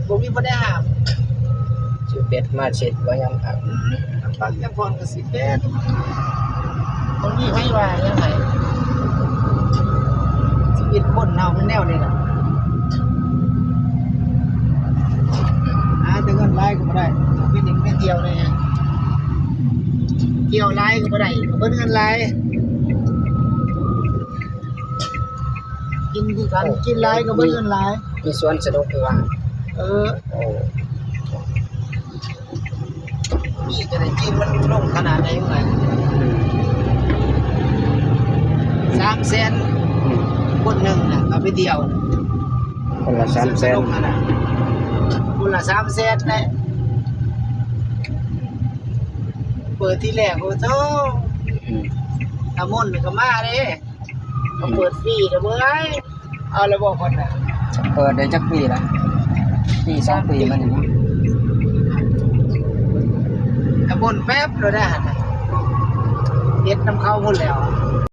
ບໍ່ມີບໍ່ໄດ້ຫ້າມ ສິບເອັດມາເຊັດບໍ່ຍອມພັກ ອືມ ພັກຍັງຜ່ອນກໍສິບແປດ ບໍ່ມີໃຜວ່າຫຍັງໃຫ້ ຊີວິດຄົນເຮົາມັນແນວນີ້ລະ ຫາແຕ່ເງິນຫຼາຍກໍບໍ່ໄດ້ ໄປຫຼິ້ນໄປທ່ຽວແດ່ ທ່ຽວຫຼາຍກໍບໍ່ໄດ້ ເບິດເງິນຫຼາຍ ກິນຄືກັນ ໂອ້ ກິນຫຼາຍກໍເບິດເງິນຫຼາຍ ມີສວນສະດົກຢູ່ວ່າ ເອີ ໂອ້ ມີແຕ່ໄດ້ກິນ ມັນລົງຂະໜາດໃດວະ ອືມ ສາມແສນ ອືມ ຄົນໜຶ່ງນະ ເອົາໄປທ່ຽວ ຄົນລະສາມແສນ ຄົນລະສາມແສນແຫຼະ ເປີດທີແລກ ໂອ້ໂທ້ ອືມ ນ້ຳມົນກໍມາເດ້ ມາເປີດຟຣີເດີເວີຍ ເອົາແລ້ວບໍ່ຄົນນະ ເປີດໄດ້ຈັກປີລະ? ປີສອງປີມານີ້ເນາະ ກະບົນແປັບໂລດນະ ເຮັດນຳເຂົາພຸ້ນແລ້ວ.